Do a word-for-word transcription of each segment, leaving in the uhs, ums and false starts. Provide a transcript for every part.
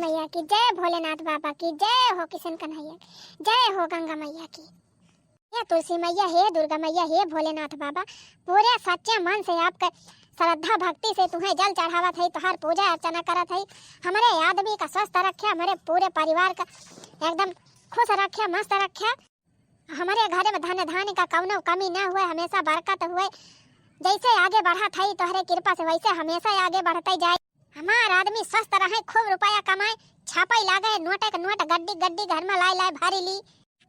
मैया की जय, भोलेनाथ बाबा की जय हो, किशन कन्हैया की जय हो, गंगा मैया की। हे तुलसी मैया, हे दुर्गा मैया, हे भोलेनाथ बाबा, पूरे सच्चे मन से आपके श्रद्धा भक्ति से तुहें जल चढ़ावत है, तुहार पूजा अर्चना करत है। हमरे आदमी का स्वस्थ रख्या, हमरे पूरे परिवार का एकदम खुश रख्या, मस्त रख्या। हमरे घरे में धन धान्य का कौनो कमी न हुए, हमेशा बरकत हुए। जैसे आगे बढ़त है तोहरे कृपा से, वैसे हमेशा आगे बढ़ते जाए। हमार आदमी स्वस्थ रहे, खूब रुपया कमाए, छापई लागे, नोटे के नोट, गड्डी गड्डी घर में लाए लाए भरी ली।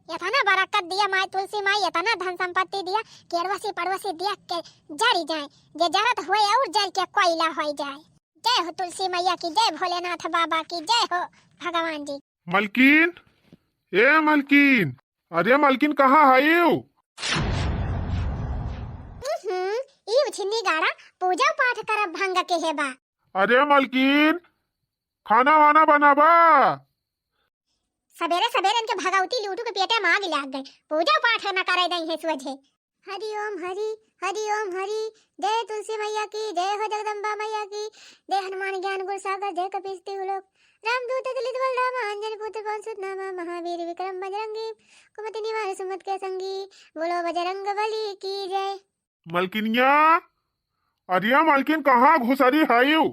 इतना बरकत दिया माई तुलसी माई, इतना धन संपत्ति दिया कि अड़ोसी पड़ोसी दिया के जरी जाए, जे जरत हुए और जर के कोयला होई जाए। जय हो तुलसी मैया की, जय भोलेनाथ बाबा की, जय हो भगवान जी। मलकिन, ए मलकिन, अरे मलकिन, कहाँ हईउ? हम्म, ई उछिन्नी गाड़ा पूजा पाठ करब भंग के हे बा। अरे मलकिन, खाना वाना बनाबा। सबेरे सबेरे इनके भगवती लूटू के पेटे में आग लाग गए, पूजा पाठ न करे दई है सोझे। हरि ओम हरि, हरि ओम हरि, जय तुलसी मैया की, जय हो जगदम्बा मैया की, जय हनुमान ज्ञान गुण सागर, जय कपीस तिहु लोक, रामदूत अतुलित बल धामा, अंजनी पुत्र पवन सुत नामा, महावीर विक्रम बजरंगी, कुमति निवार सुमति के संगी, बोलो बजरंग बली की जय। मलकिनिया, अरिया मलकिन कहाँ घुसरी हईउ?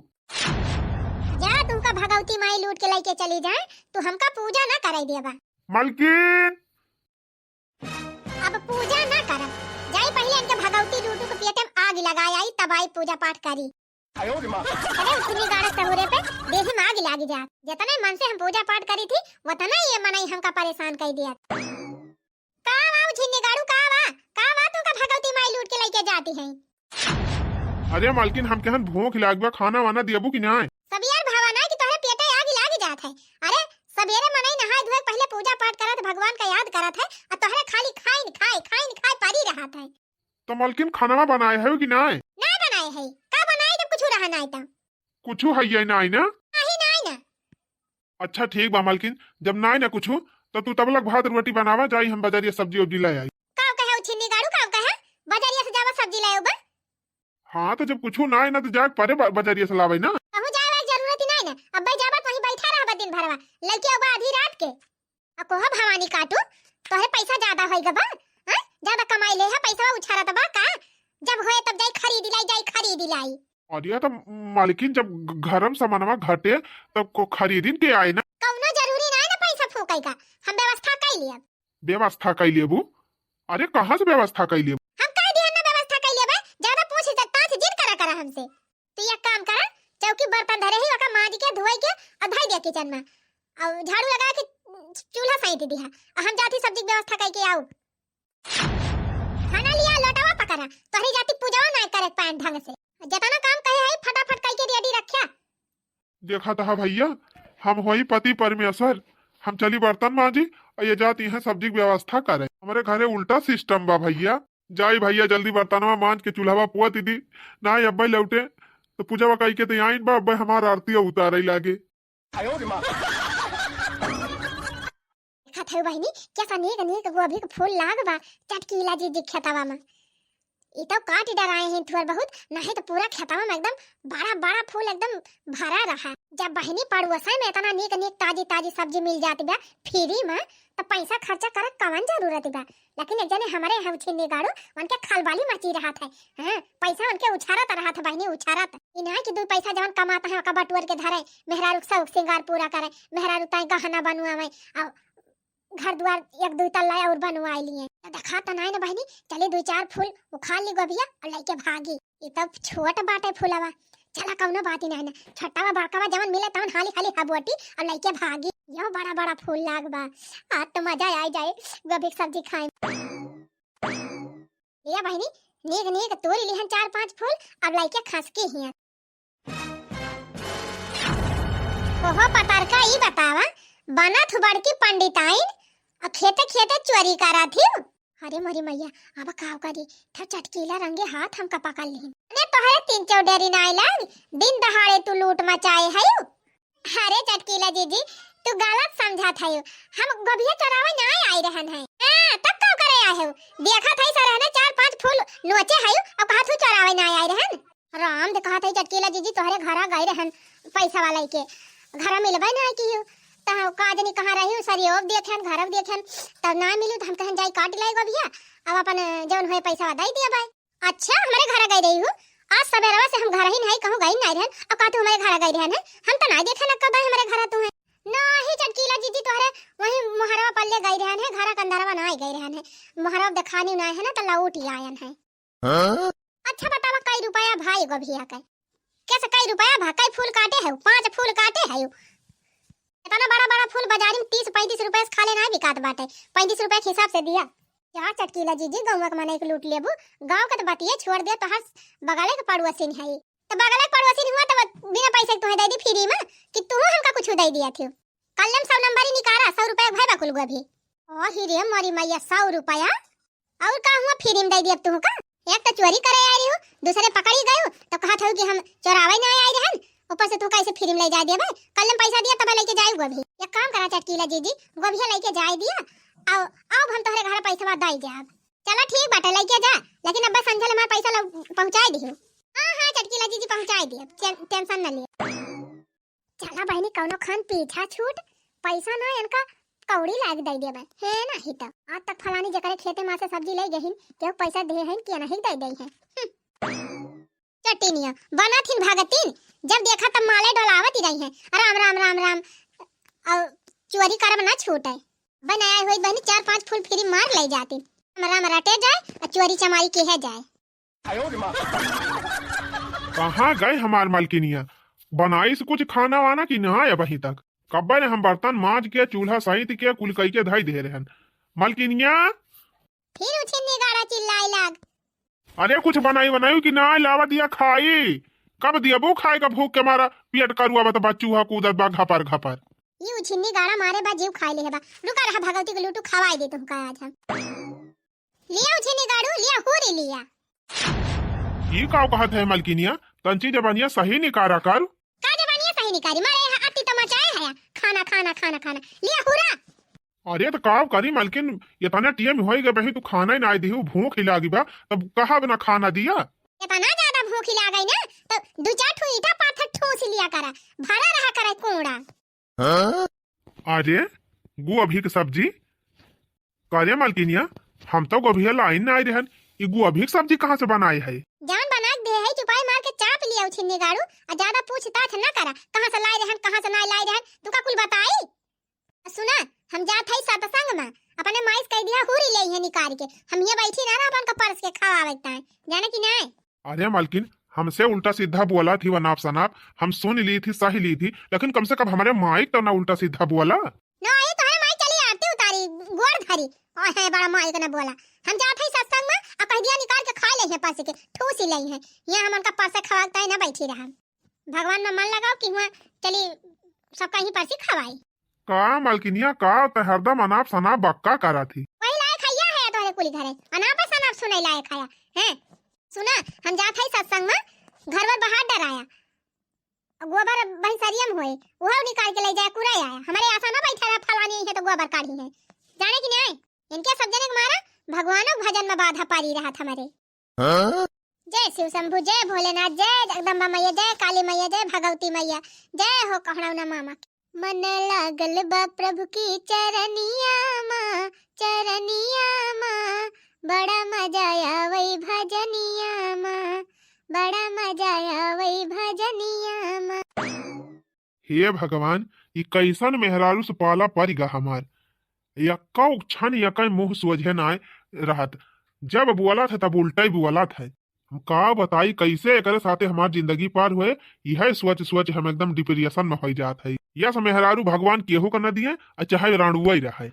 जा तुमका भगवती माई लूट के लेके चली जाए, तू हमका पूजा ना करे देबा। मलकिन, अब पूजा ना करब, जाई पहिले इनके भगवती लूटू के पेटे में आग लगाए आई, तब आई पूजा पाठ करी। अरे उछिन्नी गाड़ा सहुरे पे देह में आग लागी जात। जितने मन से हम पूजा पाठ करी थी, उतना ये मनई हमका परेशान कर दिया। का बा उछिन्नी गाड़ू, का बा? का बा तुमका भगवती माई लूट के लेके जाती है? अरे मलकिन, हमके हन भूख लाग बा, खाना वाना दियबू कि नाय? सबेर भवा ना कि तोहरे पेटे आग लाग जात है। अरे सबेरे मनई नहाए धोए पहिले पूजा पाठ करत, भगवान का याद करत है, और तोहरे खाली खाइन खाए, खाइन खाए परी रहत है। तो मलकिन, खानवा बनाए है कि नाय? ना बनाए है, का बनाए जब कुछ रहा नाय तो? कुछ है ये नाय ना? नहीं, नाय ना। अच्छा ठीक बा मलकिन, जब नाय ना कुछ, तो तू तबलक भात रोटी बनावा, जाई हम बजरिया सब्जी उब्जी ले आई। का कहे उछिन्नी गाड़ू, का कहे? बजरिया से जावा सब्जी ले आउबा? हाँ, तो जब कुछ नाय ना, तो जाके परे ब-, बजरिया से लावे ना। कहूँ जाए वाली जरूरत ही नाय ना, अब्बे जाबा तो वहीं बैठा रहबा दिन भरवा, लइके आउबा आधी रात के। आ कोहा भवानी काटू, तोहरे पैसा ज्यादा होई गबा, हाँ? ज्यादा कमाई ले है, पैसा उछारत बा का? जब होए तब जाई खरीद लाई, जाई खरीद लाई। अरे तो मालकिन, जब घ-, घरम सामानवा घटे, तब को खरीदिन के आए ना। कौनो जरूरी ना है ना पैसा फूके का, हम व्यवस्था कई लियब। व्यवस्था कई लेबू? अरे कहाँ से व्यवस्था कई लेबू? हम कह दिया ना व्यवस्था कई लेबे, ज्यादा पूछ ताछ जिन करा करा हमसे। तू एक काम करा, चौकी बर्तन धरे ही ओका माज के धोई के और धई दिया किचन में, और झाड़ू लगा के चूल्हा सैंत दिहा, और हम जाती सब्जी के व्यवस्था कई के आऊ। खाना लिया, लोटवा पकड़ा, तोहरी जाति पूजवा ना करे पाएन ढंग से। जेतना काम कहे है, फटाफट कई के ready रख्या। देखा तहा भइया, हम होई पति परमेश्वर, हम चली बर्तन मांजी और ये जाति है सब्जी के व्यवस्था करे। हमरे घरे उल्टा system बा भइया। जाई भइया, जल्दी बर्तनवा मांज के चूल्हवा पोत दी, ना अब्बे लौटे तो पूजवा कई के तो आइन बा, अब्बे हमार आरती उतारे लागे। देखत हऊ बहिनी, कैसा नीक नीक गोभी के फूल लाग बा चटकीला जी दिख खेतवा में। ई तो काट डराए हैं थोड़ बहुत, नहीं तो पूरा खेतवा में एकदम बड़ा बड़ा फूल एकदम भरा रहा। जब बहिनी पड़ोसा में इतना नीक नीक ताजी ताजी सब्जी मिल जात बा free में, तो पैसा खर्चा करे कवन जरूरत बा। लेकिन एक जने हमरे हैं उछिन्नी गाड़ू, उनके खलबली मची रहत है। हाँ, पैसा उनके उछारत रहत है बहिनी, उछारत। ई ना कि दू पैसा जवन कमात है ओका बटुअर के धरे, मेहरारू के शौक श्रृंगार पूरा करे, मेहरारू ताई गहना बनवावे, और घर द्वार एक दू तल्ला और बनवाए लिए। तो देखा तो नाई ना बहिनी, चली दू चार फूल उखाड़ ली गोभिया और लेके भागी। ये तो छोट बाटे फूलवा, चला कौनो बात ही नाई ना, छोटा बा बड़का बा जवन मिले तवन हाली हाली हबोटी और लेके भागी। यो बड़ा बड़ा फूल लाग बा, आज तो मजा आ जाए गोभी के सब्जी खाए में। लिया बहिनी, नीक नीक तोरी लिहन चार पांच फूल, अब लइके खसकी हियन। ओहो पतरका, ई बतावा, बनत हु बड़की पंडिताइन, आ खेते खेते चोरी करत हिउ? अरे मोरी मैया, अब का करी, था चटकीला रंगे हाथ हमका पकड़ लिहिन। अरे तोहरे तीन चौडेरी नाय लाग, दिन दहाड़े तू लूट मचाए हयू। अरे चटकीला जीजी, तू गलत समझत हयू। हम गोभिया चोरावे ना आए रहन है। हाँ, तब का करे आए हो? देखत हई सरहने चार पांच फूल नोचे हयू और कहत हू चोरावे ना आए रहन। राम दे कहत हई चटकीला जीजी तोहरे घरा गए रहन पैसा वाला के। घर मिलबै ना किहू। त का जनी कहाँ रही, सरियो देखेन, घर देखेन, तब ना मिलू त हम कहन जाई काट लाई गोभिया, अब अपन जौन होए पैसा दई दिया भाई। अच्छा, हमरे घर गई रही हूँ, आज सबेरवा से हम घर ही नहीं, कहूँ गई नहीं रहन, और का तू हमरे घर गई रहन है, हम तो नहीं देखे न कब हमरे घर तू है। नहीं चटकीला जीजी, तोहरे वही मोहरवा पल्ले गई रहन है, घर के अंदरवा नहीं गई रहन है, मोहरवा देखानी नहीं है ना, तो लौट ही आयन है। हाँ? अच्छा बतावा, कई रुपया भाई गोभिया के? कैसे कई रुपया भा, कई फूल काटे है? पाँच फूल काटे है। इतना बड़ा बड़ा फूल बाजारी में तीस पैंतीस रुपया से खाले ना बिकात बाटे, पैंतीस रुपया के हिसाब से दिया। क्या चटकीला जीजी, गौवा के मनई के लूट लेबू, गाँव के तो बतिये छोड़ दे, तोहर बगले के पड़ोसिन है, तो बगले के पड़ोसिन हुआ तो बिना पैसे के तुहे दे दी फ्री में, कि तू हमका कुछ दे दिया थी? कल्लम सौ नंबर ही निकारा, सौ रुपया के भाई बकुल गोभी। ओ ही रे मोरी मैया, सौ रुपया? और का हुआ, फ्री में दे दिया तुहका? एक तो चोरी करे आई रही हूँ, दूसरे पकड़ी गयू तो कहत हूँ कि हम चोरावे ना आई रहन, ऊपर से तू कैसे फ्री में ले जा दिया भाई? कल्लम पैसा दिया तब लेके जाए गोभी। एक काम करा चटकीला जीजी, गोभिया लेके जाए दिया, आओ, आओ हम तोहरे घर पैसा दे जाब। चला ठीक बाटे, लेके जा, लेकिन अब्बे संझल हमार पैसा लौ-, पहुँचाए दिहू। हाँ, हाँ, चटकीला जीजी पहुँचाए दिया, टे-, टेंशन न लिया। चला बहिनी, कौनो खन पीछा छूट, पैसा ना इनका कौड़ी लाग दे देबे, है ना ही तो। आज तक फलानी जकरे खेते मा से सब्जी ले गहिन, केहू पैसा दे हैं कि नहीं दे दे हैं। हम्म। चटिनिया, बनत हिन भगतिन, जब देखा तब माले डोलावत ही रही हैं। राम, राम, राम, राम। और चोरी करब ना छूटे। बनाया हुई बहिनी चार पांच फूल फ्री मार ले जाती। राम, राम रटे जाए और चोरी चमारी किहे जाए। कहाँ गए हमार मलकिनिया? बनाइस कुछ खाना वाना कि ना अबहीं तक? कब्बे ने हम बर्तन मांज के, चूल्हा सहित के, कुल कई के धई दे रहन। मलकिनिया! फिर उछिन्नी गाड़ा चिल्लाए लाग। अरे कुछ बनाई बनाई कि ना, लावा दिया खाई। कब दियबू खाए का, भूख के मारा पेट करुआ बा, त बच्चू हा कूदत बा घपर घपर। ई उछिन्नी गाड़ा मारे बा, जीव खाए ले है बा। रुका रहा, भगवती के लूटू खवाए दे तुमका आज हम। लिया उछिन्नी गाड़ू, लिया हूरी लिया। ई का कहत है मलकिनिया? तंची जबानिया सही निकारा कर। का जबानिया सही निकारी? मारे यहाँ अति तो मचाए है, खाना, खाना, खाना, खाना। लिया हूरा। अरे तो का करी मलकिन, इतना टेम होई गए बही, तू खाना ही ना दिहू, भूख ही लागी बा, तब कहा बिना खाना दिया? इतना ज्यादा भूख ही लागी ना, तो दो चार ठू ईटा पाथर ठूस लिया करा, भरा रहा करे कोड़ा। अरे, गोभी के सब्जी? करे मलकिनिया, हम तो गोभिया लाइन ना आई रहन, ई गोभी के सब्जी कहाँ से बनाई है? जवन बना के दे है, चुपाई मार के चाप लिया उछिन्नी गाड़ू, और ज्यादा पूछताछ ना करा, कहाँ से लाई रहन, कहाँ से ना लाई रहन, तुका कुल बताई? सुना, हम जात हई सत्संग में, अपने माई से कह दिया हूरी ले है निकाल के, हम ये बैठी ना रह अपन का परस के खवावे ताए, जाने कि नहीं? अरे मलकिन, हमसे उल्टा सीधा बोला थी वनाप सनाप, हम सुन ली थी, सही ली थी, लेकिन कम से कम हमारे माई तो ना उल्टा सीधा बोला। ना, ये तोहरे माई चली आरती उतारी, गोड़ धरी, और है बड़ा माई को ना बोला। हम जात हई सत्संग में, आ कह दिया निकाल के खा ले है परस के, ठूस ही ले है, यहाँ हम उनका परस खवावे ताए ना बैठी रहा। भगवान में मन लगाओ कि हुआ चली सबका ही परसी खवाई। का मलकिनिया, का ते हरदम अनाप सनाप बक्का करा थी? वही लायक हैया है तोहरे कुली घरे, अनाप सनाप सुने लायक हैया, हैं? सुना, हम जात हई सत्संग में, घर वर बाहर डराया, गोबर भैंसरियम होए, वह निकाल के ले जाए, कुरा आया, हमारे आसा ना बैठा रहा, फलानी है तो गोबर काढ़ी है, जाने कि नहीं? इनके सब जने के मारा भगवानों के भजन में बाधा पारी रहा था हमारे। हाँ? जय शिव शंभू, जय भोलेनाथ, जय जगदम्बा मैया, जय काली मैया, जय भगवती मैया, जय हो कहड़ौना मामा की। मन लागल बा प्रभु की चरनिया मा, चरनिया मा, बड़ा मजा आवै भजनिया मा, बड़ा मजा आवै भजनिया मा। हे भगवान, ई कैसन मेहरारू से पाला परि गा हमार। यक्का क्षण यक्का मुँह सोझे नाय रहत। जब बोलत है तब उल्टा ही बोलत है। हम का बताई कैसे एकरे साथे हमार जिंदगी पार हुए, यह सोच सोच हम एकदम डिप्रेशन में हो जात है। यस मेहरारू भगवान केहू का न दिए, आ चाहे राणुआ ही रहे।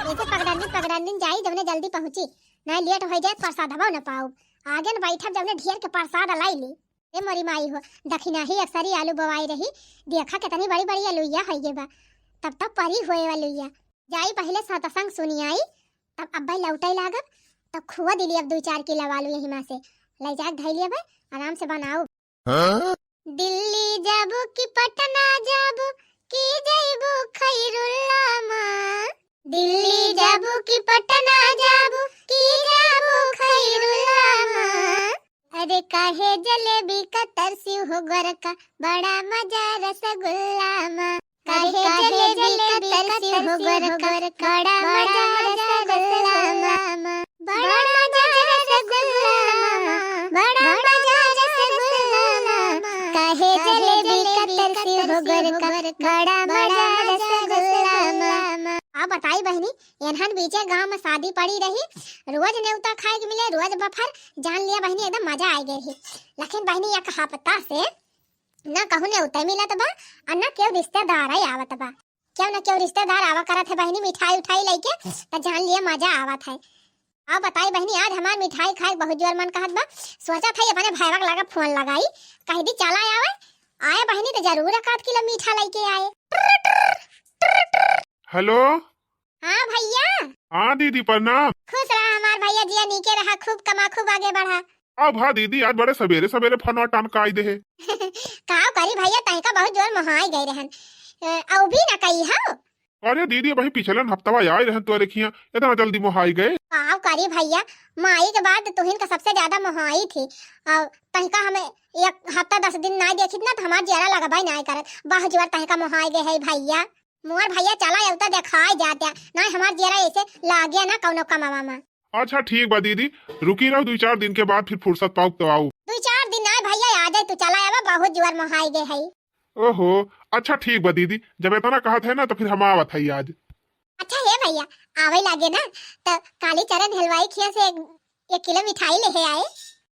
ऐसे पगडंडी पगडंडी जाई जवने जल्दी पहुँची, ना लेट हो जाए, प्रसाद हवा न पाऊ। आगे न बैठब जवने ढेर के प्रसाद लाई ली। ए मोरी माई हो, दखिनाही अक्सरी आलू बोवाई रही, देखा कितनी बड़ी बड़ी अलुइया होई गे बा, तब तब परी होए अलुइया। जाई पहिले सतसंग सुनी आई, तब अब्बे लौटे लागब, तब खुआ दिली अब दो चार किलो आलू यही मा से, ले जाके धई लिया बे, आराम से बनाओ। हाँ? दिल्ली जाबू कि पटना जाबू कि जाइबू खैरुल्ला मा, दिल्ली जाबू कि पटना जाबू कि जाबू खैरुल्ला मा। अरे काहे जलेबी का तरसी हो गोरका, बड़ा मजा रसगुल्ला मा। काहे जलेबी का तरसी हो गोरका, बड़ा मजा रसगुल्ला मा। बड़ा मजा रसगुल्ला मा, बड़ा मजा रसगुल्ला मा। काहे जलेबी का तरसी हो गोरका, बड़ा मजा रसगुल्ला मा। का बताई बहिनी, एनहन बीचे गाँव मा शादी पड़ी रही, रोज नेवता खाए के मिले, रोज बफर, जान लिया बहिनी एकदम मजा आइ गए रही। लेकिन बहिनी एक हफ्ता से ना कहूँ नेवता मिलत बा, और ना केहू रिश्तेदार आवत बा। केहू ना केहू रिश्तेदार आवा करत है बहिनी मिठाई उठाई लइके, त जान लिया मजा आवत है। अब बताई बहिनी, आज हमार मिठाई खाए के बहुत जोर मन कहत बा। सोचत है अपने भैया के लगे फोन लगाई, कह दी चला आवे। आए बहिनी त जरूर एक आध किलो मीठा लइके आए। हेलो। हाँ भैया। हाँ दीदी, प्रणाम। खुश रहा हमार भैया, जिया नीके रहा, खूब कमा, खूब आगे बढ़ा। अब हाँ दीदी, आज बड़े सबेरे सबेरे फोनवा टनकाई देहे। का करी भैया, तहका बहुत जोर मोहाई गए रहन। अ, अउ भी ना कही हो। अरे दीदी, वही पिछलन हफ्तवा आए रहन तोरे खिया, इतना जल्दी मोहाई गए। का करी भैया, माई के बाद तुहिन का सबसे ज्यादा मोहाई थी। और तहका हमें एक हफ्ता दस दिन ना देखित ना, तो हमार जियरा लगबा ही ना करत। बहुत जोर तहका मोहाई गए है भैया। मोर भैया चला अउता देखाई जात्या, ना हमार जियरा ऐसे लाग्या ना कौनो कमावा मा। अच्छा ठीक बा दीदी, रुकी रहो, दुइ चार दिन के बाद फिर फुर्सत पाउब तो आउब। दुइ चार दिन ना भैया, आ जाए तू, चला आवा, बहुत जुआर मोहाई गए है। ओहो, अच्छा ठीक बा दीदी, जब इतना कहत है ना तो फिर हम आवत है आज। अच्छा हे भैया, आवे लागे ना तो काली चरण हलवाई खिया से एक, एक किलो मिठाई लेहे आए।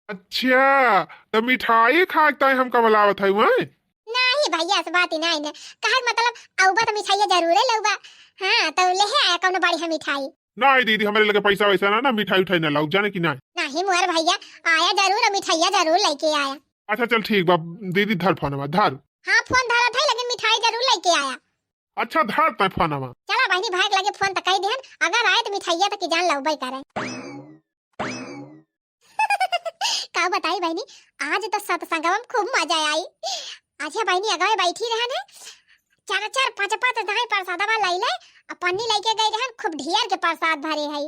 अच्छा, तो मिठाई खाए के ताई हमका बुलावत है वहीं? नहीं भैया, ऐसे बात ही नहीं ना। कहे के मतलब, अउबा तो मिठाइया जरूरे लउबा। हाँ, तो लेहे आया कौनो बढ़िया मिठाई। नहीं दीदी, हमरे लगे पैसा वैसा ना, ना मिठाई उठाई ना लाउब, जाने कि नहीं। नहीं मोर भैया, आया जरूर और मिठाइया जरूर लइके आया। अच्छा चल ठीक बा दीदी, धर फोनवा, धर। हाँ, फोन धरत है, लेकिन मिठाई जरूर लइके आया। अच्छा धर तै फोनवा। चला बहिनी, भाई के लगे फोन त कई दिहन, अगर आए तो मिठाइया तक की जान लउबे करे। का बताई बहिनी, आज तो सत्संगवा में खूब मजा आई। आज ये बहिनी अगवे बैठी रहन है, चार चार पाँच पाँच दाई प्रसादवा लाई ले, आ पन्नी लेके गई रहन, खूब ढेर के प्रसाद भरे है।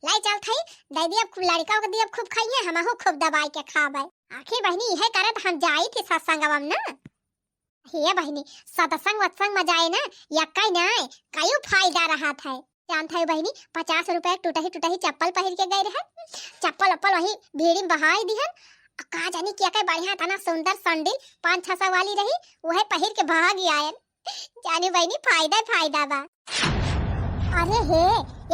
लाई चल थई, दे दिया खूब लड़का के दिया, खूब खाइए, हमहू खूब दबाई के खाबे। आखिर बहिनी इहे करत हम जाई थी सत्संगवा में ना। हे बहिनी, सत्संग वत्संग में जाए ना, यक्का ही ना, कई फायदा रहत है। जानत है बहिनी, पचास रुपया टूटही टूटही चप्पल पहिर के गए रहे, चप्पल उप्पल वही भीड़ी में बहाई दिहन। आ का जानी क्या के बढ़िया तना सुंदर सैंडल पाँच छह सौ वाली रही, वह पहिर के भाग ही आयन। जानी बहिनी, फायदा ही फायदा बा। अरे हे,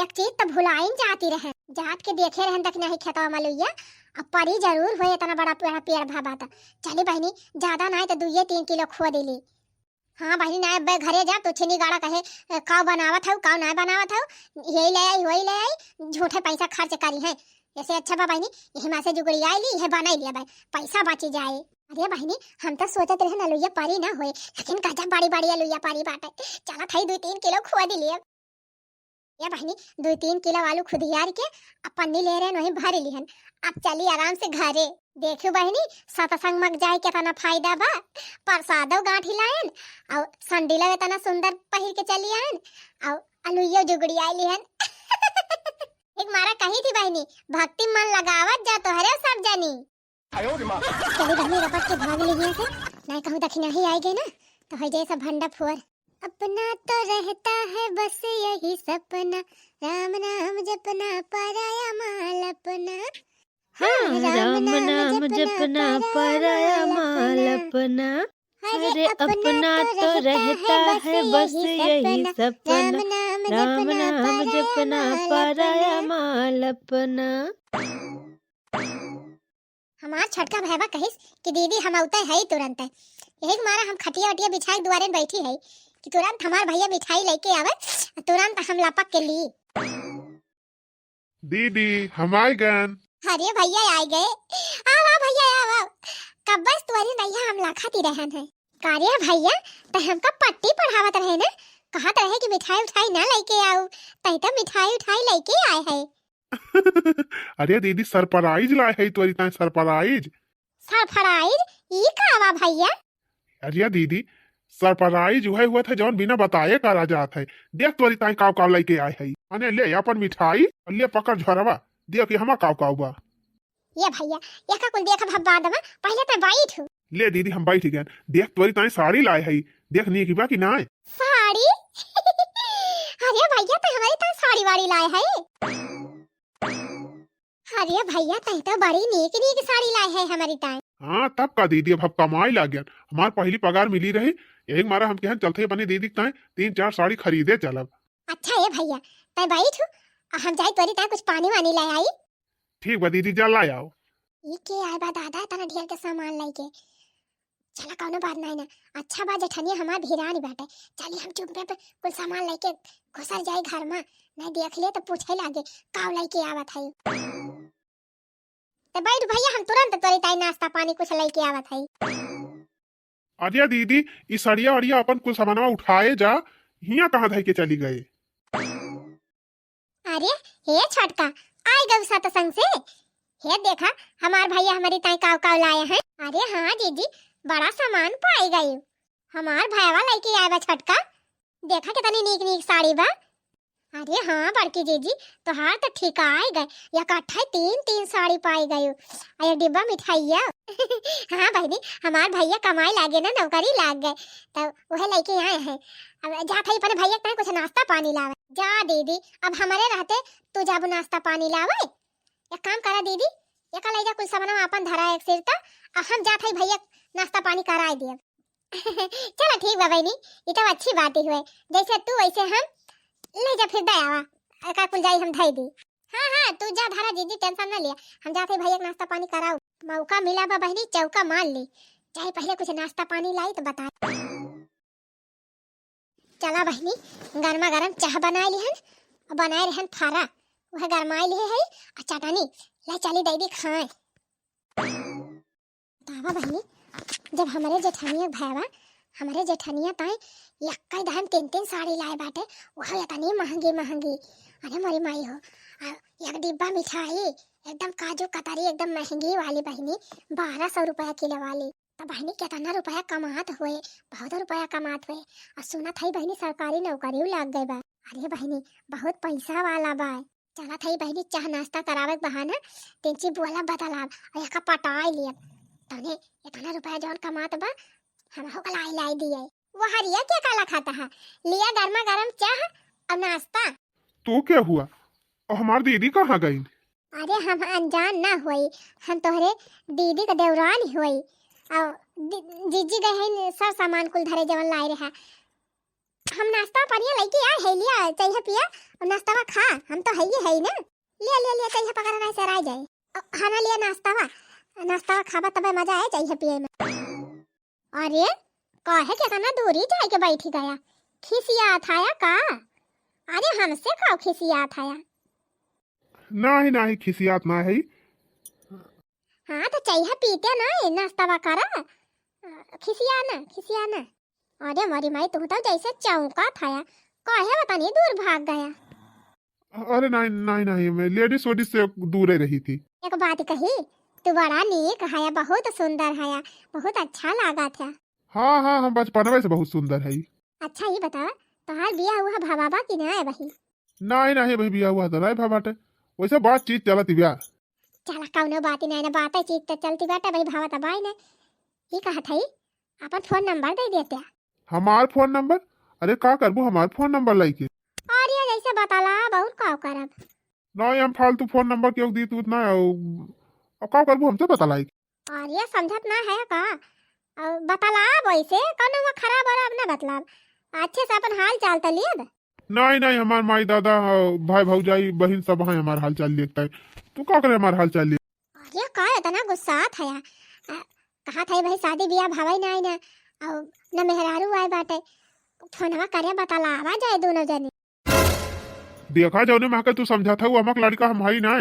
एक चीज तो भुलाइन जाती रहे, जात के देखे रहन दखिनही खेतवा मलुइया, अब परी जरूर होए, इतना बड़ा पेड़, पेड़ भा बात। चली बहिनी, ज्यादा ना है तो दुइये तीन किलो खोद ली। हाँ बहिनी, ना अब्बे घरे जा, तू छिनी गाड़ा कहे, "ए, काव बनावत हऊ, काव ना बनावत हऊ, यही ले आई, वही ले आई, झूठे पैसा खर्च करी है। ऐसे अच्छा बा बहिनी, यही मा से जुगड़ी आई ली, यह बनाई लिया भाई, पैसा बची जाए।" अरे बहिनी, हम तो सोचत रहे अलुइया परी ना होए, लेकिन गजब बड़ी बड़ी अलुइया परी बाटे। चला थई दुई तीन किलो खोद लिए। ये बहिनी, दुई तीन किलो आलू खुदियार के आ पन्नी ले रहे, वहीं भर लिहन। अब चली आराम से घरे। देखियो बहिनी, सत्संग मग जाए के तना फायदा बा। प्रसादो गांठी लायन, और संडीलो इतना सुंदर पहिर के चली आयन, और अलुइयो जुगड़ी आई लिहन। एक मारा कही थी बहिनी, भक्ति मन लगावत जा तोहरे सब जनी। चली बहिनी, रपट के भाग ली हियां से, नहीं कहूँ दखिनही आई गए ना, तो हो जाए सब भंडा फुअर। अपना तो रहता है बस यही सपना, राम नाम जपना, पराया माल अपना। हाँ, राम नाम जपना, पराया माल अपना। अरे अपना तो रहता है बस यही सपना, राम नाम जपना, पराया माल अपना। हमार छोटका भैया कहिस कि दीदी हम अउते हई तुरंत। यही के मारा हम खटिया वटिया बिछाए दुआरे में बैठी हई कि तुरंत हमार भैया मिठाई लेके आवे, तुरंत हम लपक के ली। दीदी, हम आए गन। अरे भैया आए गए। आवा भैया, आवा। कब्बस तुअरी नैया हम लाखा ती रहन है। का रे भैया, तै हमका पट्टी पढ़ावत रहे ना, कहत रहे कि मिठाई उठाई ना लेके आऊ, तै तो मिठाई उठाई लेके आए है। अरे दीदी, सरप्राइज लाए है तोरी ताई, सरप्राइज। सरप्राइज? ई का बा भैया? अरे दीदी, सरप्राइज उहे हुआ था जौन बिना बताए करा जात है। देख तोरी ताई काव काव लेके आए है। अने ले अपन मिठाई और ले पकड़ झोरवा, देख ये हमा काव काव बा। ये भइया, एका कुल देखब हम बाद मा, पहिले तैं बैठ। ले दीदी, हम बैठ गएन। देख, तोरी ताईं साड़ी लाए हई, देख नीक बा कि नाय? साड़ी? अरे भइया, तैं हमरी ताईं साड़ी वाड़ी लाए हई? अरे भइया, तैं तो बड़ी नीक नीक साड़ी लाए हई हमरी ताईं। हाँ, तब का दीदी, अब हम कमाए लाग गएन। हमार पहली पगार मिली रही, यही मारा हम कहेन चलत हई अपने दीदी के ताईं तीन चार साड़ी खरीदे चलब। अच्छा ए भइया, तैं बैठ, हम जाई तोरी ताईं कुछ पानी वानी लाए आई। ठीक बा दीदी, जा लाए आओ। ई के आए बा दादा, इतना ढेर के सामान लइके? चला, कउनो बात नाहीं ना। अच्छा बा, जेठनिया हमार भिरानी बाटे। चली, हम चुपे पे कुल सामान लइके घुसर जाई घर मा। नाहीं देख ले तो पूछे लागे, "काउ लइके आवत हई?" तो बैठ भइया, हम तुरंत तोरी ताईं नाश्ता पानी कुछ लइके आवत हई। अरे दीदी, ई सड़िया अड़िया अपन कुल सामानवा उठाए जा, हियाँ कहाँ धइ के चली गए? अरे, हे छोटका, आइ गउ सतसंग से? हे देखा, हमार भइया हमरी ताईं काउ काउ लाए हैं। अरे हाँ जीजी, बड़ा सामान पाइ गइ। हमार भइया लइके आए बा छोटका। देखा कितनी नीक नीक साड़ी बा। अरे हाँ बड़की जीजी, तोहार तो ठिकाइ गए, इकट्ठा तीन तीन साड़ी पाइ गइ। अउ एक डिब्बा मिठाइया। हाँ बहिनी, हमार भइया कमाए लागे ना, नौकरी लाग गए, तब उहे लइके आए हैं। अब जात हई अपने भइया के ताईं कुछ नाश्ता पानी लावे। जा दीदी, अब हमरे रहते तू जाबू नाश्ता पानी लावे? एक काम करा दीदी, एका लइ जा कुल सामानवा अपन धरा एक सिर त, अब हम जात हई भइया नाश्ता पानी कराए दियब। चला ठीक बा बहिनी, ई तो अच्छी बात ही हुए, जैसे तू वैसे हम, ले जा फिर दे आवा, एका कुल जाई हम धई दी। हाँ हाँ, तू जा धरा जीजी, tension ना लिया, हम जात हई भइया के नाश्ता पानी कराऊ। मौका मिला बा बहिनी, चौका मार ली, चाहे पहिले कुछ नाश्ता पानी लाई तो बताए। चला बहिनी, गरमा गरम चाह बनाए लिहन, बनाए रहन फारा, उहे गरमाए लिहे हई, अउ चटनी लाई चली दीदी खाए। बतावा बहिनी, जब हमरे जेठनिया भइया, हमरे जेठनिया ताईं एक्कै दम तीन तीन साड़ी लाए बाटे, उहो इतनी महंगी महंगी। अरे मोरी माई हो, अउ एक डिब्बा मिठाई, एकदम काजू कतरी, एकदम महंगी वाली बहिनी, बारह सौ रुपया किलो वाली। त बहिनी, केतना रुपया कमात होए, बहुत रुपया कमात होए। अउ सुनत हई बहिनी, सरकारी नौकरियो लाग गए बा। अरे बहिनी, बहुत पैसा वाला बा। चलत हई बहिनी, चाह नाश्ता करावे के बहाना, तेंची बोला बतलाब, अउ एका पटाए लियब। तने एतना रुपया जौन कमात बा, हमहू का लाई लाई दिए। वो हरिया के काला खाता है, लिया गरमा गरम चाह अउ नाश्ता। तो क्या हुआ? अउ हमार दीदी कहाँ गईन? अरे हम अनजान ना होई, हम तोहरे दीदी के देवरान होई। अउ दी-, जीजी गए हैं सर सामान कुल धरे जवन लाए रहा। हम नाश्ता पानी लइके आए है, लिया चाहिए पिया, अउ नाश्तावा खा, हम तो है ही है ना। लिया लिया लिया, चाहिए पकड़ा नहीं सर आ जाए। अ, खाना लिया नाश्तावा, नाश्तावा खाबा तबे मजा आए चाहिए पिए में। अरे, काहे के इतना दूरी जाए के बैठी गया? खिसियात हया का? अरे, हमसे का खिसियात हया? नाही, नाही, खिसियात ना है। हाँ, तो चाहिए पीते ना, नाश्तावा करा। खिसिया ना, खिसिया ना। अरे मोरी माई, तू तो जैसे चौंका थया, काहे वतनी दूर भाग गया? अरे नाही, नाही, नाही, मैं लेडीज वेडीज से दूरे रही थी। एक बात कही, तू बड़ा नीक हया, बहुत सुंदर हया, बहुत अच्छा लागा था। हाँ, हाँ, हम बचपनवे से बहुत सुंदर है। अच्छा, ये बतावा, तोहार बियाह हुआ भवा बा कि ना अबही? नाही, नाही, अबही बियाह हुआ तो नाही भवा बाटे, वैसे बातचीत चलत बिया। चला, कौनो बात ही नाही ना, बातें चीत तो चलती बाटे, अबही भवा तो बाई ना। ये कहत हई, अपन फोन नंबर दे देते। हमार फोन नंबर? अरे का करबू हमार फोन नंबर लइके? अरे जैसे बताला, बहुत का करब। नाही, हम फालतू फोन नंबर केहू दीत उत ना हो। अब का करबू हमसे बतलाई? अरे समझत ना है का? अब बताला वैसे, कौनो वो खराब वराब ना बतलाब। अच्छे से अपन हाल चाल तो लियब। नाही, नाही, हमार माई दादा, भाई भौजाई, बहिन सब हैं हमार हाल चाल लियत है। तू का करे हमार हाल चाल लियत? अरे का इतना गुस्सा थया? अ, कहा था भाई शादी बियाह भावई नाही ना, अउ न मेहरारू आए बाटे। फोनवा करे बताला, आवा जाए दोनों जने। देखा जौने माँ के तू समझत हऊ, अमक लड़का हम हई ना।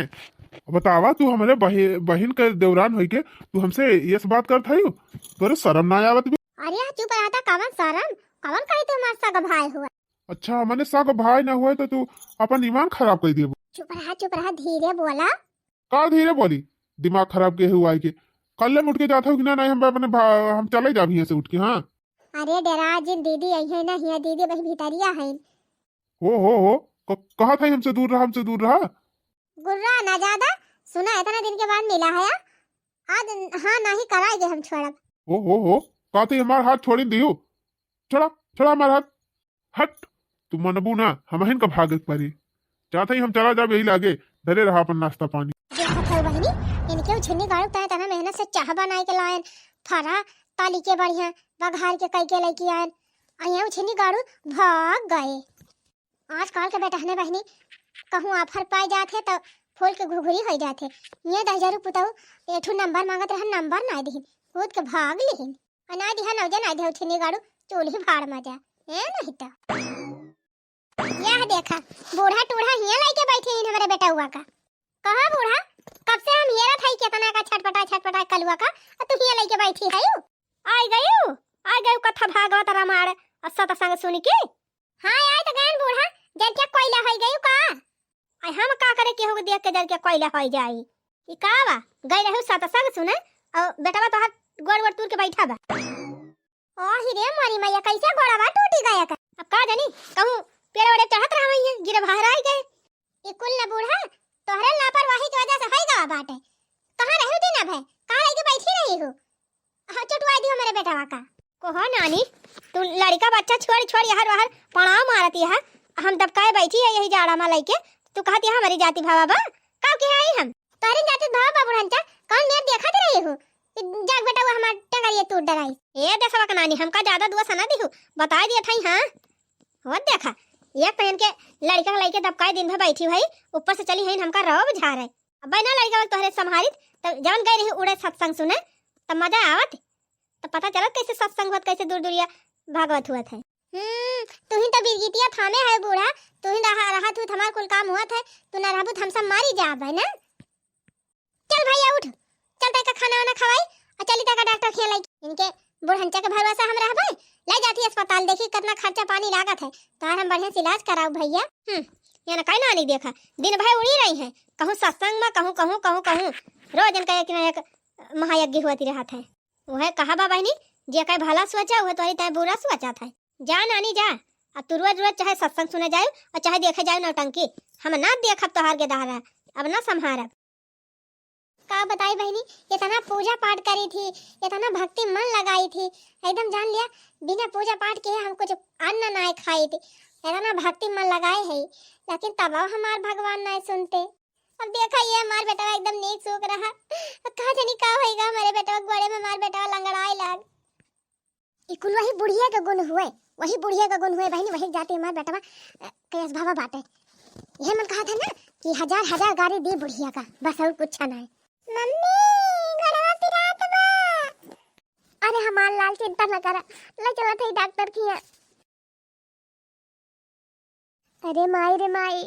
बतावा तू हमरे बहि-, बहिन के देवरान होई के तू हमसे ये सब बात करत हऊ? तोरे शर्म ना आवत बे? अरे चुप रहता, कवन शर्म? कवन कही तू हमार सग भाई हुआ? अच्छा, मने सग भाई ना हुए तो तू अपन ईमान खराब कर देबू। चुप रहा, चुप रहा, धीरे बोला। का धीरे बोली? दिमाग खराब के हुआ है के? कल्ले में उठ के जात हो कि ना? नहीं, हम अपने भा-, हम चले जाब हियां से उठ के। हाँ। अरे डेरा जिन, दीदी आई है ना, हिया दीदी वही भीतरिया है। हो, हो, हो, क-, कहत है हमसे दूर रहा, हमसे दूर रहा। गुर्रा ना ज्यादा, सुना, इतना दिन के बाद मिला है, आज हाँ नाही कराएगे हम छोड़ब। ओ हो हो, का तू हमार हाथ छोड़ी दियो? छोड़ा, छोड़ा हमार हाथ। हट, तू मनबू ना, हमहिन का भागे के परी। चाहते ही हम चला जाब यही लागे, धरे रहा अपन नाश्ता पानी। देखत हऊ बहिनी, इनके उ छिन्नी गाड़ू तय तना मेहनत से चाह बनाए के लायन, फरा ताली के बढ़िया, बघार के कई के लइके आयन, आ ये उ छिन्नी गाड़ू भाग गए। आजकल के बेटहने बहिनी कहूँ आफर पाए जात है त फूल के घुघुरी हो जात है। ये दहिजरू पुतऊ एठू नंबर मांगत रहन, नंबर ना दिहिन, कूद के भाग लिहिन। आ ना दिहा नौजे ना दिहा उठिनी गाड़ू, चूल्ही भाड़ में जा। ए नहीं त। यह देखा, बूढ़ा टूढ़ा हिया लइके बैठी हिन हमरे बेटउआ का। कहा बूढ़ा, कब से हम हेरत हई केतना का छटपटा छटपटा कलुआ का, आ तू हिया लइके बैठी हई। आई गयू, आई गयू कथा भागवत रामायण आ सत्संग सुन के। हाँ, आई तो गयन बूढ़ा, जर के कोयला होई गयू का? आई हम का करे केहू के देख के जर के कोयला होई जाई। ई का बा? गई रहू सत्संग सुने, और बेटवा तोहार गोड़ वोड़ तूर के बैठा बा। ओ ही रे मोरी मैया, कैसे गोड़वा टूटी गया का? अब का जानी, कहूँ पेड़ ओड़े चढ़त रहा है, गिरे बाहर आई गए। ई कुल न बूढ़ा, तोहरे लापरवाही के वजह से होई गवा बाटे। कहाँ रहू दिन भर? कहाँ रह के बैठी रही हो? हाँ, चटुआई दी हमरे बेटवा का। को हो नानी, तू लड़का बच्चा छोड़ छोड़ यहर वहर पड़ाव मारत यह, हम दबकाए बैठी है यही जाड़ा मा लइके, तू कहत यह हमरी जाति भावा बा? का के आई हम? तोहरी जाति भावा बा बुढ़नचा, कौन मेर देखत रही हो? कि जाग बेटवा हमार टंगरिया तूर डराई। ए देसवा के नानी, हमका ज्यादा दुआ सना दिहू, बताए दिया थाई, हाँ। हो देखा, एक तो इनके लड़का के लइके दबकाए दिन भर बैठी भाई, ऊपर से चली हैं हमका रोब झारे। अब ना लड़का तोहरे संभारित, तब जवन गए रही उड़े सत्संग सुने, तब मजा आवत। तो पता चलत कैसे सत्संग होत, कैसे दूर दूरिया भागवत हुआ था। हम्म, तू ही तो बिरगिटिया थामे है बूढ़ा, तू ही रहा, रहा तू हमार कुल काम हुआ था, तू ना रहबू तो हम सब मारी जाब है ना। चल भैया उठ, चल तैका खाना वाना खवाई और चली तैका डॉक्टर खिया लाई। इनके बुढ़ंचा के भरोसा हम रहबे, ले जाती अस्पताल, देखी कितना खर्चा पानी लागत है, तोहार हम बढ़िया से इलाज कराऊ भैया। हम्म, ये ना काई नानी देखा, दिन भर उड़ी रही है, कहूँ सत्संग में, कहूँ, कहूँ, कहूँ, कहूँ, रोज इनका एक ना एक महायज्ञ होती रहत है। वह कहा बा बहिनी, जे कहे भला सोचा, वह तोहरी तय बुरा सोचा था। जा नानी जा, अब तू रोज रोज चाहे सत्संग सुने जाए और चाहे देखे जाए नौटंकी, हम ना देखब तोहार के दहारा, अब ना संभारब। का बताई बहिनी, इतना पूजा पाठ करी थी, इतना भक्ति मन लगाई थी, एकदम जान लिया बिना पूजा पाठ के हम कुछ अन्न ना खाई थी, इतना भक्ति मन लगाए है, लेकिन तब हमार भगवान ना सुनते। अब देखा ये हमार बेटवा एकदम नीक सूख रहा। अब का जानी का होइगा हमारे बेटवा, गोड़े में हमार बेटवा लंगड़ाए लाग। ई कुल वही बुढ़िया के गुण हुए, वही बुढ़िया के गुण हुए बहिनी, वही जाति हमार बेटवा, अ, कयस भावा बाटे। यह मन कहा था ना कि हजार हजार गारी दी बुढ़िया का, बस और कुछ ना है। मम्मी, गड़वा पिरात बा। अरे हमार लाल चिंता न करा, ले चलत है डॉक्टर खिया। अरे माई रे माई,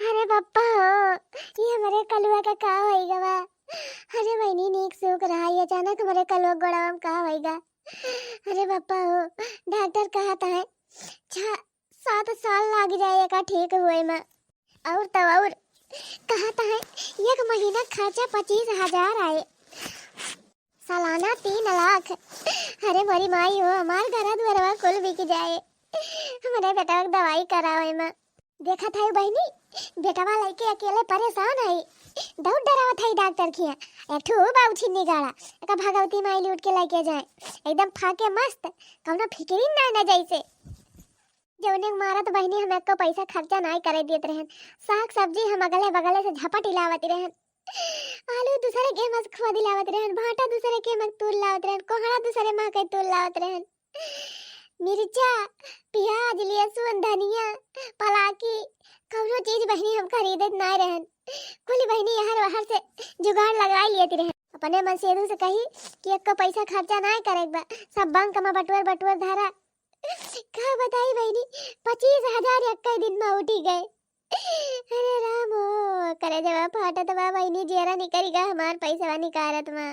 अरे बप्पा हो, ये हमरे कलुआ का का होई गवा? अरे बहिनी नीक सूख रहा, ये अचानक हमरे कलुआ गोड़वा में का होई गा? अरे बप्पा हो, डॉक्टर कहत है छह सात साल लाग जाए एका ठीक हुए में। और तो और कहत है एक महीना खर्चा पच्चीस हजार आए। सालाना तीन लाख। अरे मोरी माई हो, हमार घरा दुआरवा कुल बिक जाए। हमरे बेटवा के दवाई करावे में। देखत है बहिनी, बेटवा लइके अकेले परेशान है। दौड़ डरावत है डॉक्टर खिया। एक ठो बाऊ छिन्नी गाड़ा, एका भगवती माई लूट के लइके जाए। एकदम फाके मस्त, कौनो फिकिरी ना ना जैसे। जौने के मारत बहिनी हम एको पैसा खर्चा नाई करे देत रहन। साग सब्जी हम अगले बगले से झपट इलावत रहन। आलू दूसरे के मस खोद लावत रहन, भाटा दूसरे के मस तूल लावत रहन, कोहड़ा दूसरे माँ के तूल लावत रहन। मिर्चा, प्याज, लहसुन, धनिया, पलाकी, कौनो चीज बहिनी हम खरीदत नाई रहन। कुल बहिनी यहर वहर से जुगाड़ लगाई लेत रहन। अपने मन सेधू से कही कि एको पैसा खर्चा नाई करे के बा, सब बैंक में बटुअर बटुअर धरा। का बताई बहिनी, पच्चीस हजार एक्के दिन में उठी गए। अरे राम हो, करेजवा फाटत बा बहिनी, जियरा निकरी गा हमार पैसवा निकारत मा।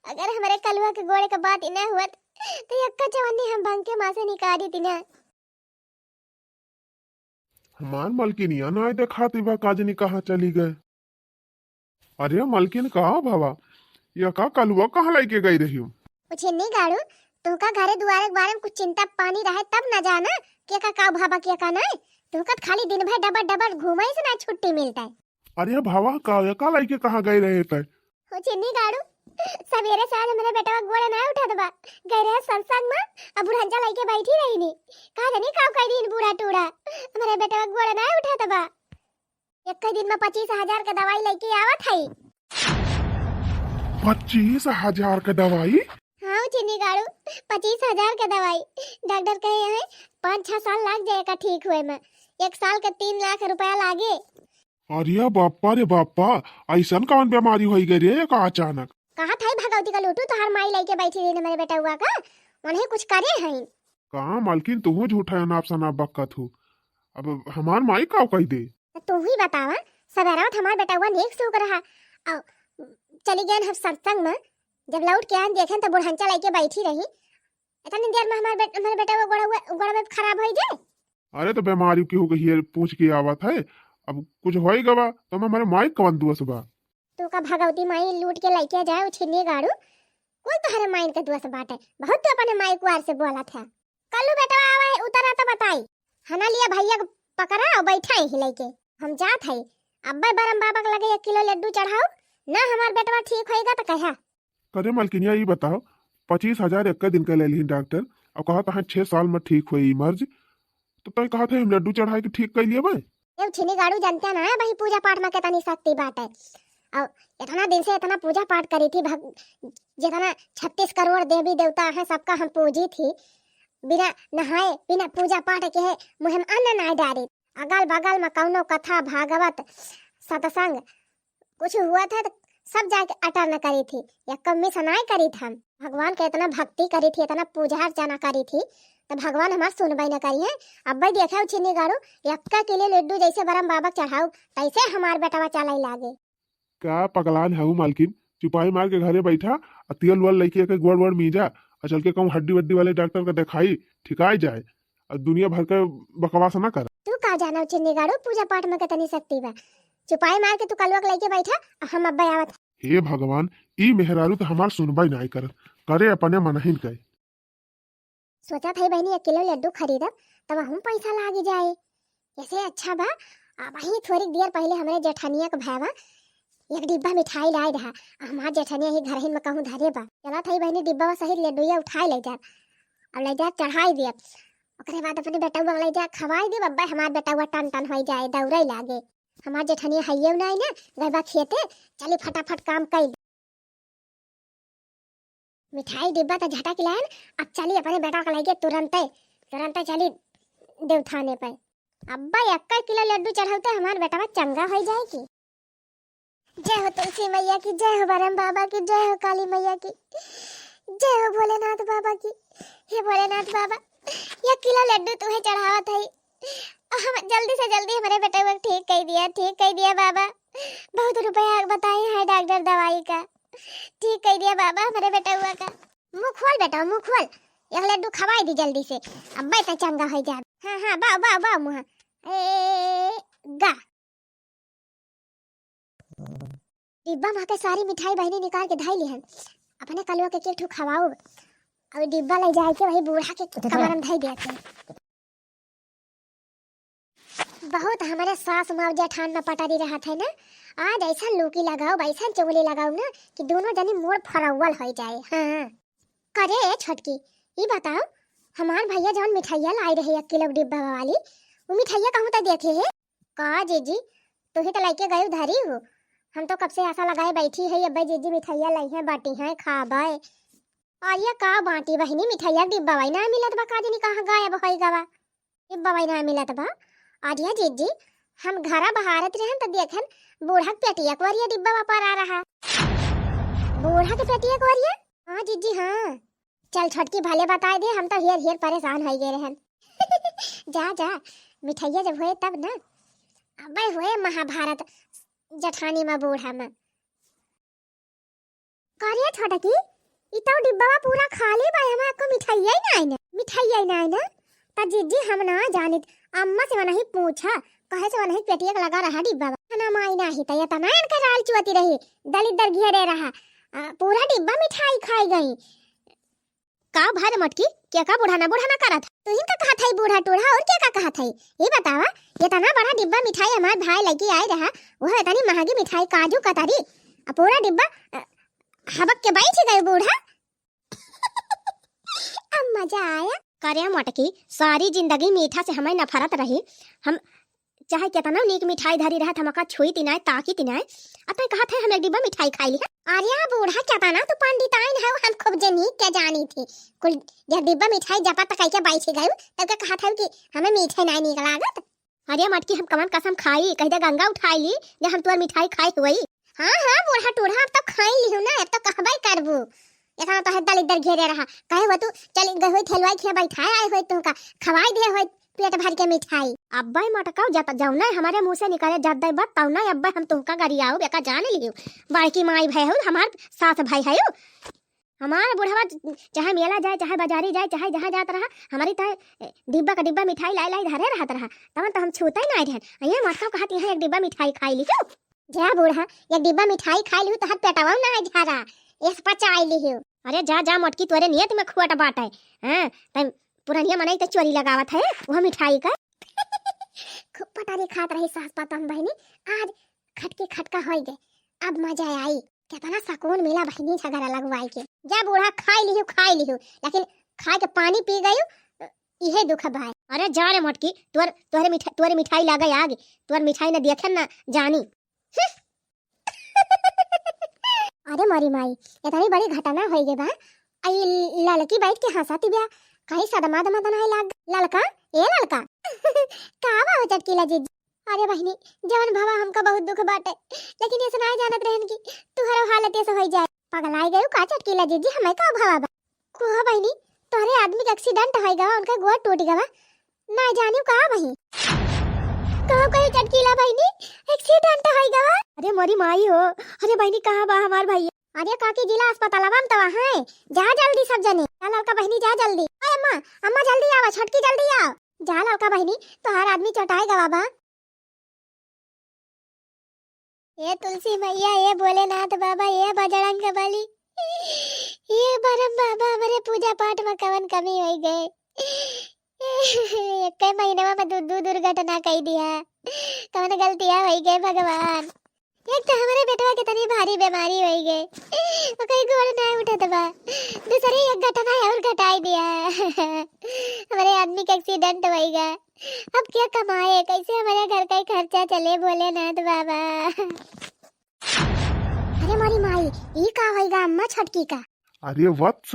अगर हमरे कलुआ के गोड़े के बात इना हुअत, तो यक्का चवन्नी हम भंग के माँ से निकाली दिना। हमार मलकिनिया नाय देखाती बा, का जनी कहाँ चली गए। अरे मलकिन, का भवा, या का कलुआ कहाँ लइके गई रही हो? उछिन्नी गाड़ू, तुहका घरे दुआरे के बारे में कुछ चिंता पानी रहे तब न जाना कि एका का भावा कि एका नाय। तुहका त खाली दिन भर डबर डबर घूमे से ना छुट्टी मिलता है। अरे भवा, का, का लइके कहाँ गए रहे तै? हो चिन्नी गाड़ू, सबेरे से आज हमरे बेटवा गोड़े नाय उठत बा। गए रहे सत्संग में, अब बुढ़ंचा लइके बैठी रही नी। का जानी का कह दीन बूढ़ा टूढ़ा, हमरे बेटवा गोड़े नाय उठत बा। एक दिन में पच्चीस हजार के दवाई लइके आवत हई। पच्चीस हजार के दवाई? हाँ चिन्नी गाड़ू, पच्चीस हजार के दवाई। डॉक्टर कहे हैं पाँच छह साल लाग जाए का ठीक हुए में, एक साल के तीन लाख रुपया लागे। अरे बापा रे बापा, ऐसन कौन बीमारी होई गई रे का अचानक? कहा था भगवती का लूटू, तोहार माई लइके बैठी रही हमरे बेटवा का, उन्हें कुछ करे हैं। का मालकिन, तुहू झूठा अनाप शनाप बकत हू। अब हमार माई का कह दे? तो तू ही बतावा, सवेरा तो हमार बेटवा नेक सूख रहा, और चली गए हम सत्संग में, जब लौट के आए देखें तो बुढ़ंचा लइके बैठी रही। इतनी देर में हमार बेट-, हमार बेटवा गोड़वा, गोड़वा खराब हो जाए। अरे तो बीमारी केहू के हियर पूछ के आवत है, अब कुछ होई गवा तो हमारे माई कवन दोष बा? तू का भगवती माई लूट के लइके जाए उछिन्नी गाड़ू, कुल तोहरे माइन के दोष बाटे। बहुत तू अपने माई कुआर से बोलत है। कल्लू बेटवा आवा है, उतरा तो बताई। हना लिया भैया के पकड़ा और बैठा ही लइके। हम जात है, अब्बे बरम बाबा के लगे एक किलो लड्डू चढ़ाओ, ना हमार बेटवा ठीक होएगा तो कहा। करे मलकिनिया, ई बताओ, पच्चीस हजार एक दिन के ले लिहिन डॉक्टर, और कहा तहाँ छह साल में ठीक होई मर्ज, तो तय कहा थे हम लड्डू चढ़ाए के ठीक कर लिए भाई। ए उछिन्नी गाड़ू, जानते ना है भाई पूजा पाठ में कितनी शक्ति बाटे। और इतना दिन से इतना पूजा पाठ करी थी भग-, जितना छत्तीस करोड़ देवी देवता हैं सबका हम पूजी थी, बिना नहाए बिना पूजा पाठ के है मुँह में अन्न नाय डारी। अगल बगल में कौनो कथा भागवत सत्संग कुछ हुआ था तो सब जाके अटेंड करी थी, या कम मिस नाय करी थी हम। भगवान के इतना भक्ति करी थी, इतना पूजा अर्चना करी थी, तो भगवान हमार सुनबे न करी है। अब्बे देखे उछिन्नी गाड़ू, यक्का किलो लड्डू जैसे बरम बाबा चढ़ाऊ, तैसे हमार बेटवा चले लागे। का पगलान है मालकिन? चुपाई मार के घरे बैठा, आ तेल वेल लेके के गोड़ वोड़ मीजा, आ चल के कहूँ हड्डी वड्डी वाले डॉक्टर का दिखाई, ठिकाई जाए। आ दुनिया भर के बकवास ना कर। तू का जाना उछिन्नी गाड़ू, पूजा पाठ में कितनी शक्ति बा। चुपाई मार के तू कलुआ के लेके बैठा, आ हम अब्बे आवत। हे भगवान, ई मेहरारू तो हमार सुनबे नाय करत, करे अपने मनहिन के। सोचत है बहनी, एक किलो लड्डू खरीदब, तब हम पैसा लागी जाए। ऐसे अच्छा बा, अब वही थोड़ी देर पहले हमरे जेठनिया के भावा एक डिब्बा मिठाई लाए रहा, आ हमार जेठनिया ही घरहिन में कहूँ धरे बा। चलत है बहनी, डिब्बा सहित लड्डुया उठाए ले जात, अब ले जात चढ़ाई दियत। ओकरे बाद अपने बेटउआ के ले जात खवाई देब, अब्बे हमार बेटउआ टन टन होई जाए, दौड़े लागे। हमार जेठनिया हइये नाई ना, गइबा खेते, चली फटाफट काम कइल। मिठाई डिब्बा त झटक लायन, अब चली अपने बेटा के लइके तुरंते, तुरंते चली देवथाने पे। अब्बा एक्का किलो लड्डू चढ़ौते हमार बेटवा चंगा होइ जाए की। जय हो तुलसी मैया की, जय हो बरम बाबा की, जय हो काली मैया की, जय हो भोलेनाथ बाबा की। हे भोलेनाथ बाबा, एक किलो लड्डू तुहे चढ़ावत हई, हम जल्दी से जल्दी हमरे बेटउआ के ठीक कइ दिया, ठीक कइ दिया बाबा। बहुत रुपया बताए हैं डॉक्टर दवाई का, ठीक कइ दिया बाबा हमरे बेटउआ का। मुँह खोल बेटा, मुँह खोल, एक लड्डू खवाई दी जल्दी से, अब्बे त चंगा होइ जाए। हाँ हाँ, बाओ बाओ बाओ मुँह, ए गा। डिब्बा में के सारी मिठाई बहिनी निकाल के धइ लिहन। अपने कलुआ के केक ठू खवाउब। अउ डिब्बा ले जाए के वही बूढ़ा के कमर में धइ दिया के। बहुत हमरे सास माँ जेठान में पटरी रहत है ना, आज ऐसा लूकी लगाउब, ऐसा चुगली लगाउब ना कि दोनों जनी मोर फरौवल होइ जाए। हाँ। करे छोटकी, ई बताओ, हमार भैया जौन मिठाइया लाई रहे एक किलो डिब्बा वाली, उ मिठाइया कहूँ त देखे है? का जीजी, तू ही त लइके गयू धरी हो, हम तो कब से आशा लगाए बैठी है, अब्बे जीजी मिठाइया लइहे, बाँटी है, खाबे। अरे का बाँटी बहिनी, मिठाइया डिब्बा वाली ना मिलत बा, का जानी कहाँ गायब होइ गवा। डिब्बा वाली ना मिलत बा। अरे जीजी, हम घरा बहारत रहन त देखन बूढ़ा के पेटिया कोरिया डिब्बा पर आ रहा। बूढ़ा के पेटिया कोरिया? हाँ जीजी हाँ। चल छोटकी, भले बताए दे, हम तो हेर हेर परेशान होइ गए रहन। जा जा, मिठाइया जब होए तब ना। अबे होए महाभारत जेठानी में बूढ़ा में। का रे छोटकी, ई तो डिब्बवा पूरा खाली बा, एमा एको मिठाइया ही नाई ना, मिठाइया ही नाई ना। त जीजी हम ना जानित, अम्मा से वनही पूछा, कहे से वनही पेटिया के लगा रहा डिब्बवा। ना माई नाही त एतना इनके राल चुअती रही, दलिद्दर घेरे रहा। आ, पूरा डिब्बा मिठाई खाई गई। का भा रे मोटकी, के का बुढ़ाना बुढ़ाना करत है? तुहिन का कहत है बूढ़ा टूढ़ा, और के का कहत है? ये बतावा, इतना बड़ा डिब्बा मिठाई हमार भाई लइके आए रहा, वह इतनी महंगी मिठाई, काजू कतरी, आ पूरा डिब्बा, अ, हबक के बैठ गए बूढ़ा। अब मजा आया। करे मोटकी, सारी जिंदगी मीठा से हमें नफरत रही, हम चाहे केतना नीक मिठाई धरी रहत, हम ओका छुई तिनाए, ताकी तिनाए। अब तैं कहत है, हम एक डिब्बा मिठाई खाई ली है। अरे बूढ़ा, केतना तू पंडिताइन है, हम खूब जे नीक के जानी थी। कुल एक डिब्बा मिठाई जपत कह के बैठ गयू, तब के कहत है कि हमें मीठे नाई नीक लागत। अरे मोटकी, हम कवन कसम खाई, कह दे गंगा उठाई ली, जे हम तुअर मिठाई खाई हुई। हाँ, हाँ, बूढ़ा टूढ़ा, अब तो खाई लिहू ना, अब तो कहबे करबू। इतना तो है दलिद्दर घेरे रहा, कहे हो तू चल गए होई ठेलवाई खिया बैठाए आए होई, तुमका खवाई दिए होई पेट भर के मिठाई। अब्बे मटकाऊ, जत जौना हमारे मुँह से निकले जत दे बात, तौना अब्बे हम तुमका गरियाऊ, बेका जान लियो। बड़की माई भय हो, हमार सास भय है। हमार बुढ़वा चाहे मेला जाए, चाहे बाजारी जाए, चाहे जहाँ जात रहा, हमारी तो, ए, डिब्बा का डिब्बा मिठाई लाई लाई धरे रहत रहा, तवन तो हम छूते ही नहीं रहन। ये मटकाऊ कहत यहाँ एक डिब्बा मिठाई खाई ली क्यों? जा बूढ़ा, एक डिब्बा मिठाई खाई लिहू, तोहर पेटवा ना झारा, एस पचाई लिहू। अरे जा, जा मोटकी, तोरे नियत में खोट बाटे। हाँ, तै पुरनिया मनई के चोरी लगावत है, वह मिठाई का। खूब पटारी खात रही सास पतोह बहिनी, आज खटकी खटका होई गए, अब मजा आई। केतना सकून मिला बहिनी झगड़ा लगवाई के। जा बूढ़ा, खाई लिहू, खाई लिहू, लेकिन खाए के पानी पी गयू, इहे दुख भाई। अरे जा रे मोटकी, तोर, तोहरे मिठा-, तोरे मिठाई लागे आग, तोर मिठाई न देखे न जानी। अरे मोरी माई, इतनी बड़ी घटना होई गे बा। आई ललकी बैठ के हंसत बिया, कहीं सदमा दमा त नाही लाग। ललका, ए ललका। का बा हो चटकीला जीजी? अरे बहिनी, जवन भवा हमका बहुत दुख बाटे, लेकिन ऐसे नाही जानत रहन कि तुहरो हालत ऐसे होई जाए। पगलाई गयू का चटकीला जीजी, हमें का भवा बा? कुहा बहिनी, तोहरे आदमी के accident होई गवा, उनका गोड़ टूट गवा। ना जानियो का बहिनी। कहो कहो चटकीला बहिनी, accident होई गवा। अरे मोरी माई हो, अरे बहिनी कहाँ बा हमार भैया? अरे काकी जिला अस्पतालवा में तो है, जा जल्दी सब जने। जा ललका बहिनी जा जल्दी। ओए अम्मा, अम्मा जल्दी आवा, छोटकी जल्दी आओ। जा ललका बहिनी, तोहार आदमी चोटाई गवा बा। ए तुलसी मैया, ए भोलेनाथ बाबा, ए बजरंग बली, ए बरम बाबा, हमरे पूजा पाठ में कवन कमी होई गए? एक महीनवा में दू, दू दुर्घटना कई दिया, कवन गलतिया होई गए भगवान? एक तो हमरे बेटवा के तनी भारी बीमारी होई गए, ओकर गोड़ नाय उठत बा, दूसरी एक घटना और घटाई दिया, हमरे आदमी के accident होई गए। अब क्या कमाए, कैसे हमारे घर का ही खर्चा चले भोलेनाथ बाबा? अरे मोरी माई, ई का होइगा अम्मा छोटकी का? अरे वत्स,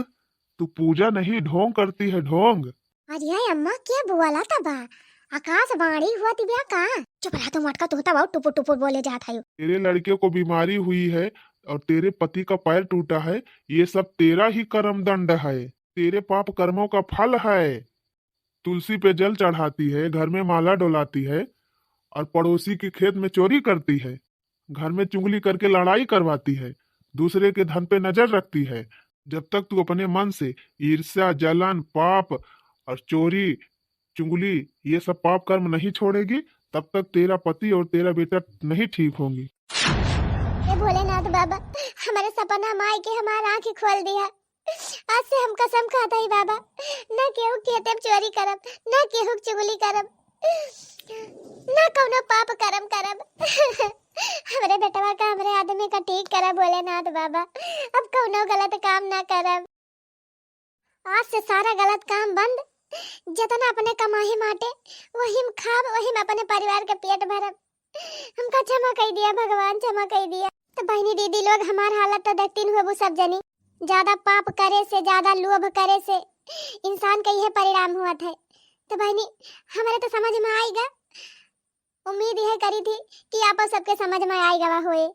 तू पूजा नहीं, ढोंग करती है, ढोंग। अरे अम्मा, क्या बोला था बा? आकाशवाणी हुआ थी ब्या का? चुप रहा, तू मटका, तू होता बहुत टुपुर टुपुर बोले जात है। तेरे लड़के को बीमारी हुई है और तेरे पति का पैर टूटा है, ये सब तेरा ही कर्म दंड है, तेरे पाप कर्मों का फल है। तुलसी पे जल चढ़ाती है, घर में माला डोलाती है और पड़ोसी के खेत में चोरी करती है, घर में चुगली करके लड़ाई करवाती है, दूसरे के धन पे नजर रखती है। जब तक तू अपने मन से ईर्ष्या, जलन, पाप और चोरी, चुगली, ये सब पाप कर्म नहीं छोड़ेगी, तब तक तेरा पति और तेरा बेटा नहीं ठीक होंगे। ए भोलेनाथ बाबा, हमारे सपना माई के हमार आँख खोल दिया। आज से हम कसम खात हई बाबा, ना केहू के खेते में चोरी करब, ना केहू के चुगली करब, ना कौनो पाप कर्म करब। हमरे बेटवा का, हमरे आदमी का ठीक करब भोलेनाथ बाबा, अब कौनो गलत काम ना करब। आज से सारा गलत काम बंद, जितना अपने कमाई माटे, वही में खाब, वही में अपने परिवार के पेट भरब। हमका क्षमा कई दिया भगवान, क्षमा कई दिया। तो बहिनी दीदी लोग, हमार हालत तो देखतीन हुआ सब जनी, ज्यादा पाप करे से, ज्यादा लोभ करे से इंसान के यह परिणाम हुआ था। तो बहिनी, हमारे तो समझ में आएगा, उम्मीद यह करी थी कि आप सबके समझ में आएगा हुए।